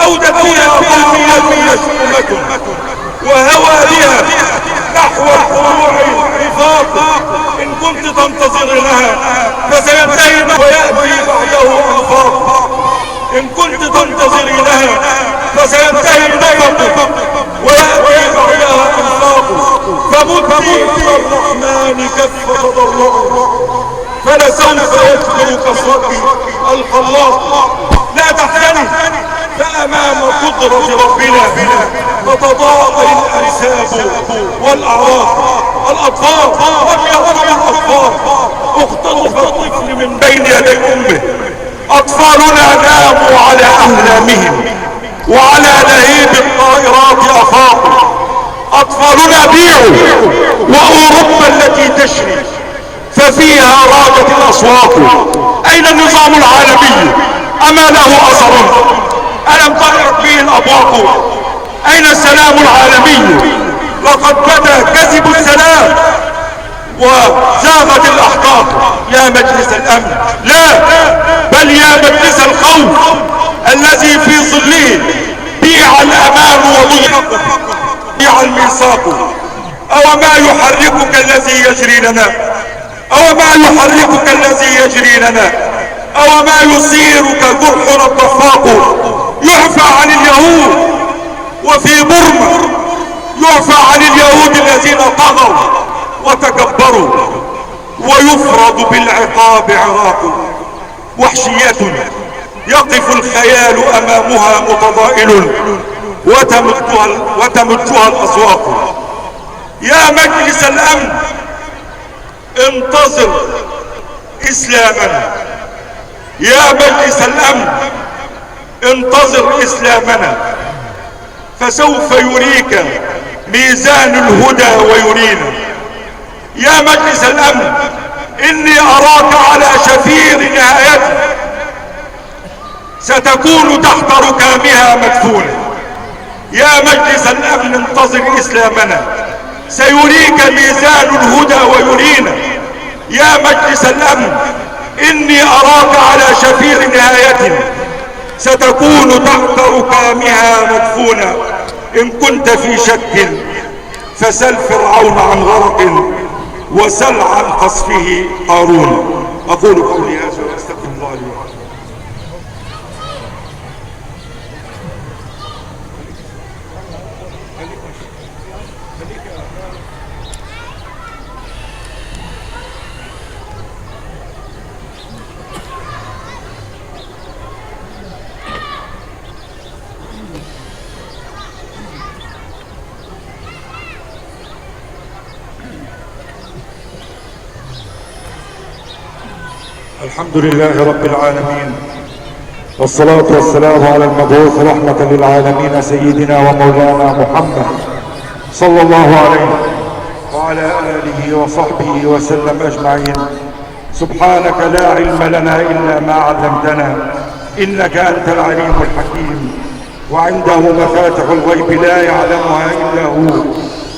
أودت فيها قومية شؤمة وهوى بها نحو الخضوع الرفاق. إن كنت تنتظرنها فسينتهي ويأتي بعده أنفاق. إن كنت تنتظرينها فسينتهي النفق ويأتي بعدها أنفاق. فمدي إلى الرحمن كف تضرع فلسوف يجبر كصدق الخلاق. لا تحزني فأمام قدرة ربنا تتضاءل الأنساب والأعراق. الأطفال لم يرحم الأطفال. اختطف الطفل من بين يدي أمه. أطفالنا ناموا على أحلامهم وعلى لهيب الطائرات أفاقوا. أطفالنا بيعوا وأوروبا التي تشري ففيها راجت الأصوات. أين النظام العالمي؟ أما له أثر؟ ألم تغرق به الأبواق؟ أين السلام العالمي؟ لقد بدا كذب السلام وزاغت الأحقاق. يا مجلس الأمن لا، بل يا مجلس الخوف الذي في ظله بيع الأمان وضيع الميثاق. أو ما يحركك الذي يجري لنا؟ أو ما يحركك الذي يجري لنا؟ أو ما يصيرك جرحنا الضفاق؟ يعفى عن اليهود وفي برما يعفى عن اليهود الذين طغوا وتكبروا ويفرض بالعقاب عراق. وحشية يقف الخيال أمامها متضائل وتمجها الأسواق. يا مجلس الأمن انتظر إسلامنا. يا مجلس الأمن انتظر إسلامنا فسوف يريك ميزان الهدى ويرينا. يا مجلس الأمن إني أراك على شفير نهايتي ستكون تحت ركامها مدفونة. يا مجلس الأمن انتظر إسلامنا سيريك ميزان الهدى ويرينا. يا مجلس الأمن إني أراك على شفير نهاية ستكون تحت ركامها مدفونة. إن كنت في شك فسل فرعون عن غرق وسل عن قصفه قارون. أقول قولي هذا وأستغفر الله لي ولكم. الحمد لله رب العالمين، والصلاة والسلام على المبعوث رحمة للعالمين سيدنا ومولانا محمد صلى الله عليه وعلى آله وصحبه وسلم أجمعين. سبحانك لا علم لنا إلا ما علمتنا إنك أنت العليم الحكيم. وعنده مفاتح الغيب لا يعلمها إلا هو،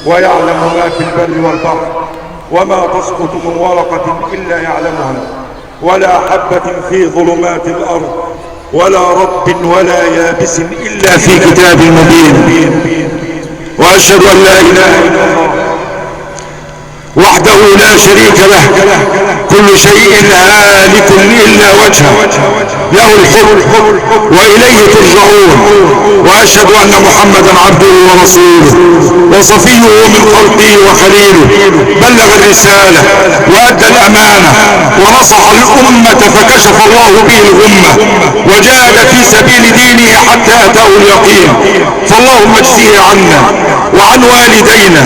ويعلم ما في البر والبحر، وما تسقط من ورقة إلا يعلمها، ولا حبة في ظلمات الأرض، ولا رطب ولا يابس إلا في كتاب مبين. وأشهد أن لا إله إلا الله وحده لا شريك له، كل شيء هالك إلا وجهه، له الحكم وإليه ترجعون. وأشهد أن محمدا عبده ورسوله وصفيه من خلقه وخليله، بلغ الرسالة وأدى الأمانة ونصح الأمة فكشف الله به الغمة، وجاهد في سبيل دينه حتى أتاه اليقين. فاللهم اجزه عنا وعن والدينا